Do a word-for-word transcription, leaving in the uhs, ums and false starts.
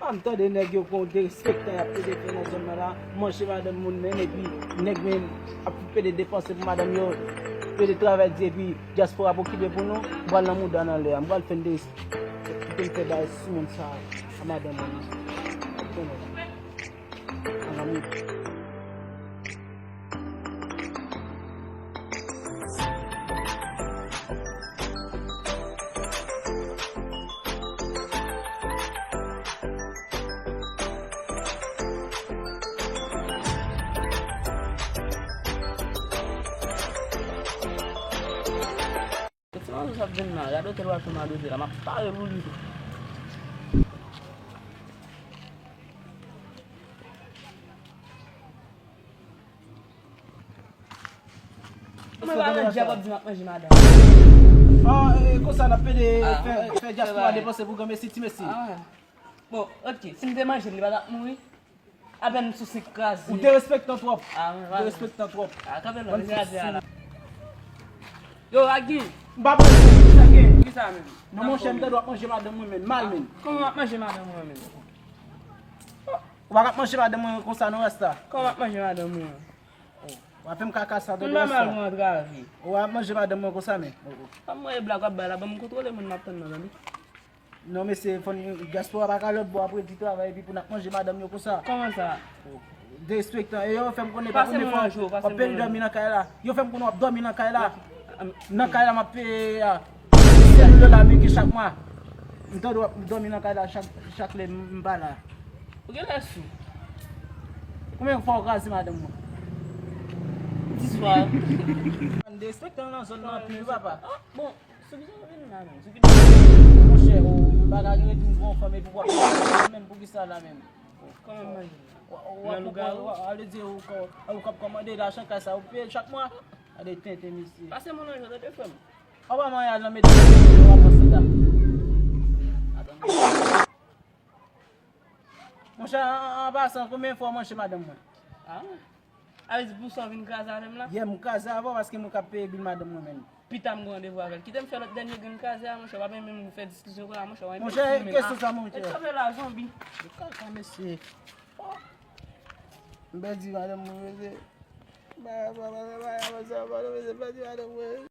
A, m tande nèg yo gon derespektan y ap pede fè nan zòn nan la, manje madanm moun menm, epi nèg menm ap pede depanse pou madanm yo, pede travay di, epi dyaspora ap okipe pou nou, m pral nan mouda nan lè a, m pral fè n derespektan, kite m fè bagay sou moun sa a, a madanm mwen. An anmi. Ti manzè sa ap vin la, gade otèl w ap fè m a dote la, m ap pare pou li tou. Mwen pa nan djab w ap di m ap manje madanm. Ah, e, konsa n ap pede fè, fè dyaspora depanse pou granmesi, ti mesi. Ah, bon, ok, si m te manje l, li pa t ap mouri? Apèn sou senk kraze. Ou derespektan twòp. Ah, mwen pa. Derespektan twòp. Ah, kanpe non, vin kraze a la. Yo, Agi. M pa manje, sa gen. Kisa menm? Non, monchè, m tande w ap manje madanm mwen menm, mal menm. Kòman w ap manje madanm mwen menm? Ou pa t ap manje madanm mwen konsa non, Rasta. Kòman w ap manje madanm mwen? W ap fè m kaka sa, tande Rasta. Ou pa mal mwen antrave. Ou ap manje madanm mwen konsa menm. Kòm mwen e blag w ap bay la, ban m kontwole moun m ap tann nan, tande. Non, mesye, fò n, dyaspora pa ka lòt bò apre di travay epi pou n ap manje madanm yo konsa. Kòman sa? Derespektan. E yo fè m konnen pa premye fwa w ap pede dòmi nan kay la. Yo fè m konnen w ap dòmi nan kay la. Nan kay la m ap peye a. Sèl dola m ki chak mwa. M tande w ap dòmi nan kay la chak, chak lè m, m pa la. Ou genlè sou. Konbyen fwa w kraze madanm mwen? Dis fwa. Derespektan nan zòn nan anpil wi papa. Ah, bon. Sou ki sa w vin la menm? Sou ki... Monchè, ou pa ka rete yon gwo fanm epi w ap manje menm, poukisa la menm? Kòman manje? Nan lougawou? Alè di ou k ap kòmande lajan kay sa, ou peye l chak mwa? Gade tenten mesye. Pase mwen nan jwèt tande frè m. Ou pa maryaj lan medam, w ap pran sida. Monchè, an, an pasan, konbyen fwa w manje madanm mwen? Ah. Alè di pou sa w vin kraze avè m la? Yeah, m kraze avè w paske mwen k ap peye bil madanm mwen menm. Pita m gen randevou avè l. Kite m fè lòt dènye grenn kraze a, monchè, w ap menm fè diskisyon konsa, monchè, w ap enpòse m menm. Monchè, kèsyon sa, monchè? Kanpe la, zonbi. Kaka, mesye. Oh. M pèdi madanm mwen, mesye. Ba, ba, ba, ba, ba, ba, ba, ba, mesye, m pèdi madanm mwen.